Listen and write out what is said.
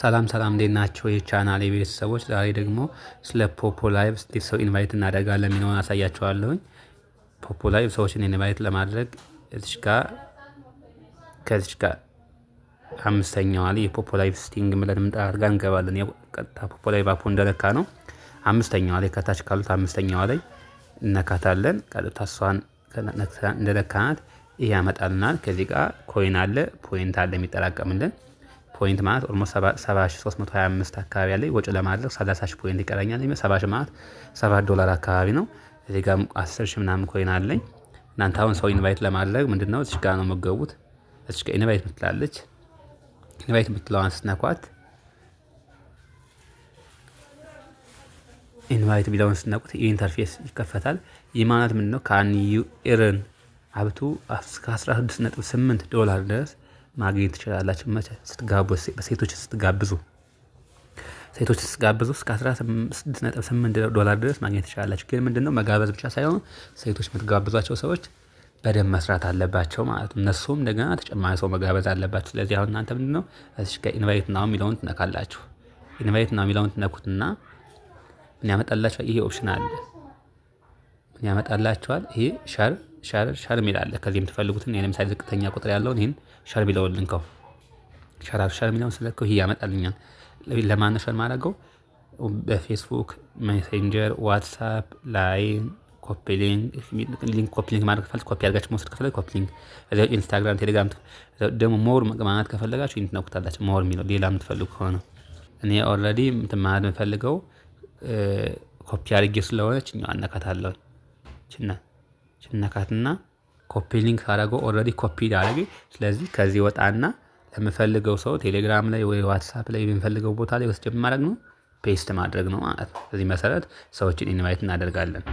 ሰላም ሰላም፣ እንዴት ናችሁ የቻናሌ ቤተሰቦች? ዛሬ ደግሞ ስለ Poppo Live እንዴት ሰው invite እናደርጋለን የሚለውን አሳያችኋለሁኝ። Poppo Live ሰዎችን invite ለማድረግ እዚች ጋር ከዚች ጋር አምስተኛዋ ላይ የ Poppo Live setting ብለን ምንጠራት ጋር እንገባለን። ቀጥታ Poppo Live app ኡ እንደለካ ነው። አምስተኛዋ ላይ፣ ከታች ካሉት አምስተኛዋ ላይ እነካታለን። ቀጥታ እሷን እንደለካናት ይህ ያመጣልናል። ከዚህ ጋር coin አለ፣ point አለ የሚጠራቀምልን። Point ማለት almost 7325 አካባቢ አለ። ወጪ ለማድረግ 30,000 point ይቀረኛል። 70,000 ማለት $7 አካባቢ ነው። እዚህ ጋር 10,000 ምናምን coin አለኝ። እናንተ አሁን ሰው invite ለማድረግ ምንድነው፣ እዚህ ጋር ነው የምትገቡት። እዚህ ጋር invite ምትላለች። Invite የምትለዋን ስትነኳት፣ invite ቢለውን ስትነኩት ይህ interface ይከፈታል። ይህ ማለት ምንድነው? Can you earn up to እስከ 16.8 ዶላር ድረስ ማግኘት ትችላላችሁ። መቼ? ስትጋብዙ፣ ሴቶች ስትጋብዙ፣ ሴቶች ስትጋብዙ እስከ 16.8 ዶላር ድረስ ማግኘት ትችላላችሁ። ግን ምንድነው፣ መጋበዝ ብቻ ሳይሆን ሴቶች የምትጋብዟቸው ሰዎች በደንብ መስራት አለባቸው ማለት ነው። እነሱም እንደገና ተጨማሪ ሰው መጋበዝ አለባቸው። ስለዚህ አሁን እናንተ ምንድነው፣ እዚህ ጋር invite now የሚለውን ትነካላችሁ። Invite now የሚለውን ትነኩትና ምን ያመጣላችኋል? ይሄ option አለ። ምን ያመጣላችኋል? ይሄ share፣ share፣ share የሚል አለ። ከዚህ የምትፈልጉትን፣ ለምሳሌ ዝቅተኛ ቁጥር ያለውን ይህን share የሚለውን ልንከው። Share፣ share የሚለውን ስለከው ይሄ ያመጣልኛል። ለማን share ማድረገው? በ Facebook Messenger፣ WhatsApp፣ Line፣ copy link፣ copy link ማድረግ ከፈለግ፣ ኮፒ አድርጋችሁ መውሰድ ከፈለግ copy link፣ እዚያ Instagram፣ Telegram ደግሞ more ማለት ከፈለጋችሁ ይህን ትነኩታላችሁ። More የሚለው ሌላ የምትፈልጉ ከሆነ፣ እኔ already እንትን ማለት የምፈልገው ኮፒ አድርጌ ስለሆነ ችኛዋ እነካታለሁ። ችና ችነካትና copy link ካደረገው already copy አደረገ። ስለዚህ ከዚህ ወጣና ለምፈልገው ሰው ቴሌግራም ላይ ወይ WhatsApp ላይ የምፈልገው ቦታ ላይ ወስጄ ማድረግ ነው፣ paste ማድረግ ነው ማለት ነው። በዚህ መሰረት ሰዎችን invite እናደርጋለን።